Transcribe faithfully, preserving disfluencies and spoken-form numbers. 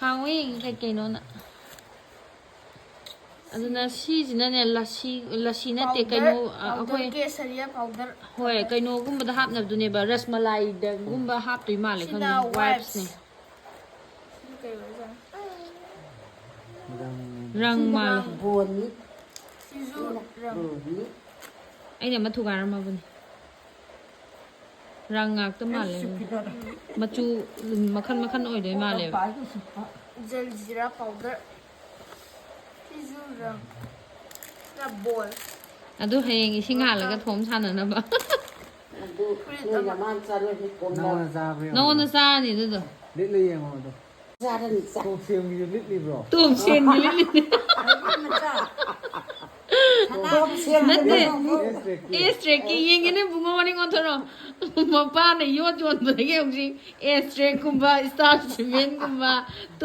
ꯍꯥꯡꯉꯣ ꯌꯦꯡꯒꯦ ꯀꯩ ꯀꯩꯅꯣꯅ꯫ ꯑꯗꯨꯅ ꯁꯤꯁꯤꯅꯅꯦ ꯂꯁꯤ, ꯂꯁꯤ ꯅꯠꯇꯦ, ꯀꯩꯅꯣ, ꯑ, ꯑꯩꯈꯣꯏ, ꯀꯦꯁꯔꯤꯌꯥ ꯄꯥꯎꯗꯔ꯫ ꯍꯣꯏ, ꯀꯩꯅꯣꯒꯨꯝꯕꯗ ꯍꯥꯞꯅꯕꯗꯨꯅꯦꯕ, ꯔꯁꯃꯂꯥꯏꯗꯒꯨꯝꯕ ꯍꯥꯞꯇꯣꯏ ꯃꯥꯜꯂꯦ, ꯁꯤꯅ ꯈꯪꯗꯦ, wipes꯫ ꯋꯥꯏꯞꯁꯅꯦ꯫ ꯁꯤ ꯀꯩ ꯑꯣꯏꯖꯥꯠꯅꯣ? ꯔꯪ ꯃꯥꯜꯂꯦ꯫ ꯕꯣꯟꯅꯤ꯫ ꯁꯤꯁꯨ ꯔꯪ꯫ ꯕꯣꯟꯅꯤ꯫ ꯑꯩꯅ ꯑꯃ ꯊꯨꯒꯥꯏꯔꯝꯃꯕꯅꯤ꯫ ꯔꯪ ꯉꯥꯛꯇ ꯃꯥꯜꯂꯦ꯫ ꯃꯆꯨ ꯃꯈꯟ ꯃꯈꯟ ꯑꯣꯏꯗꯣꯏ ꯃꯥꯜꯂꯦꯕ꯫ ꯖꯜꯖꯤꯔꯥ ꯄꯥꯎꯗꯔ꯫ ꯁꯤꯁꯨ ꯔꯪ꯫ ꯁꯤꯅ ꯕꯣꯜ꯫ ꯑꯗꯨ ꯍꯌꯦꯡ ꯏꯁꯤꯡ ꯍꯥꯜꯂꯒ ꯊꯣꯝ ꯁꯥꯟꯅꯅꯕ꯫ ꯑꯗꯨ ꯅꯣꯏ ꯅꯃꯥꯟ ꯆꯥꯔꯣꯏ ꯀꯣꯝꯂꯥ꯫ ꯅꯉꯣꯟꯗ ꯆꯥꯕ꯭ꯔꯥ ꯌꯦꯡꯉꯣ꯫ ꯅꯉꯣꯟꯗ ꯆꯥꯔꯅꯤ ꯑꯗꯨꯗꯣ꯫ ꯂꯤꯠꯂ ꯌꯦꯡꯉꯣ ꯑꯗꯣ꯫ ꯆꯥꯔꯅꯤ ꯆꯥ꯫ ꯇꯣꯞꯁꯦꯝꯒꯤꯁꯨ ꯂꯤꯠꯂꯤꯕ꯭ꯔꯣ? ꯇꯣꯞꯁꯦꯝꯒꯤ ꯂꯤꯠꯂꯤꯅꯦ꯫ ꯃꯆꯥ꯫ ꯅꯠꯇꯦ꯫ ꯑꯦꯁ ꯇ꯭ꯔꯦꯛꯀꯤ꯫ ꯑꯦꯁ ꯇ꯭ꯔꯦꯛꯀꯤ ꯌꯦꯡꯒꯦꯅꯦ ꯏꯕꯨꯡꯉꯣ, ꯃꯅꯤꯡ ꯑꯣꯟꯊꯣꯔꯛꯑꯣ꯫ ꯃꯄꯥꯅ ꯌꯣꯠ ꯌꯣꯟꯕꯗꯒꯤ ꯍꯧꯖꯤꯛ ꯑꯦꯁ ꯇ꯭ꯔꯦꯛꯀꯨꯝꯕ, ꯏꯁꯇꯥꯔ ꯁꯤꯃꯦꯟꯒꯨꯝꯕ,